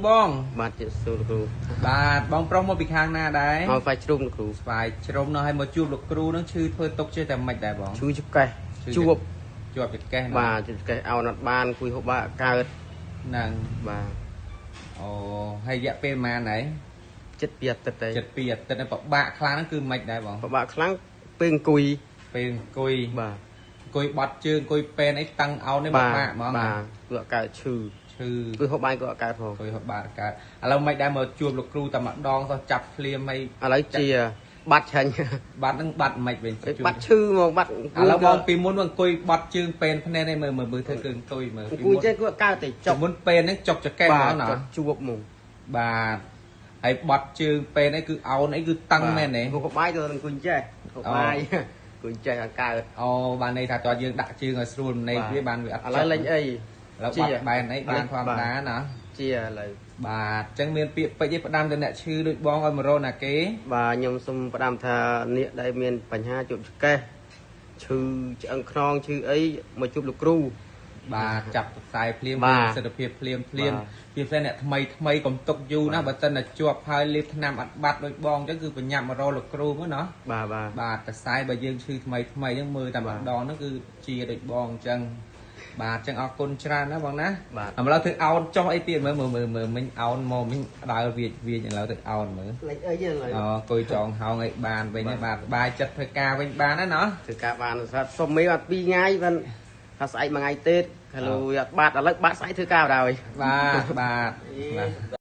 បង បាទជាសួរលោកគ្រូ បាទបងប្រុសមកពីខាងណាដែរ មកផ្លែជ្រុំលោកគ្រូ ស្វាយជ្រុំនោះឲ្យមកជួបលោកគ្រូនឹងឈឺធ្វើទុកចេះតែមិនដែរបង ឈឺចកេះជួប ជាប់ចកេះ បាទជួបចកេះអោនអត់បានគួយហូបបាក់កើត ហ្នឹង បាទ អូហើយរយៈពេលប៉ុន្មានហើយ ចិត្តពីអាទិត្យទៅ ចិត្តពីអាទិត្យហ្នឹងពិបាកខ្លាំងហ្នឹងគឺមិនដែរបង ពិបាកខ្លាំងពេលអង្គុយ ពេលអង្គុយ បាទ អង្គុយបត់ជើងអង្គុយពេនអីតឹងអោននេះពិបាកហ្មង បាទគឺអត់កើតឈឺ ឈឺ គឺហូបបាយក៏អត់កើតផង អង្គុយហូបបាយអត់កើតឥឡូវមិនដែរមកជួបលោកគ្រូតែម្ដងសោះចាប់ភ្លាមអី ឥឡូវជាបាត់ឆាញ់ បាត់ហ្នឹងបាត់មិនវិញ បាត់ឈឺហ្មងបាត់ ឥឡូវបងពីមុនមកអង្គុយបត់ជើងពេនភ្នែកនេះមើលមើលមើលធ្វើគឺអង្គុយមើល អង្គុយចេះគឺអត់កើតទេចុក មុនពេនហ្នឹងចុកចកេះហ្មងណា ជួបហ្មង បាទហើយបត់ជើងពេនអីគឺអោនអីគឺតឹងមែនទេ ហូបបាយទៅអង្គុយចេះហូបបាយអង្គុយចេះអត់កើត អូបានន័យថាតើយើងដាក់ជើងឲ្យស្រួលម្នេកវាបានវាអត់ ឥឡូវលេងអី ឥឡូវបាត់បែនអីបានធម្មតាណា ជាឥឡូវ បាទអញ្ចឹងមានពាក្យពេចន៍ឯផ្ដាំទៅអ្នកឈឺដូចបងឲ្យមករកណាគេ បាទខ្ញុំសូមផ្ដាំថាអ្នកដែលមានបញ្ហាជួបចកេះឈឺឆ្អឹងខ្នងឈឺអីមកជួបលោកគ្រូ បាទចាប់ខ្សែភ្លាមសិទ្ធិភាពភ្លាមភ្លាមជាពិសេសអ្នកថ្មីថ្មីកុំទុកយូរណាបើសិនតែជាប់ហើយលេបថ្នាំអត់បាត់ដូចបងអញ្ចឹងគឺបញ្ញាប់មករកលោកគ្រូមកណា បាទបាទ បាទតែខ្សែបើយើងឈឺថ្មីថ្មីអញ្ចឹងមើលតែម្ដងហ្នឹងគឺជាដូចបងអញ្ចឹងបាទអញ្ចឹងអរគុណច្រើនណាបងណា បាទ ឥឡូវធ្វើអោនចុះអីទៀតមើលមើលមើលមើលមិញអោនមកមិញដើរវាចវាចឥឡូវទៅអោនមើល លេចអីហ្នឹង អូអង្គុយចងហោងអីបានវិញបាទសบายចិត្តធ្វើការវិញបានណាណោះ ធ្វើការបានស្រាប់សុំមេអត់2ថ្ងៃបានថាស្អែកមួយថ្ងៃទៀតខលូអត់បាត់ឥឡូវបាត់ស្អែកធ្វើការបណ្ដោយ បាទបាទបាទ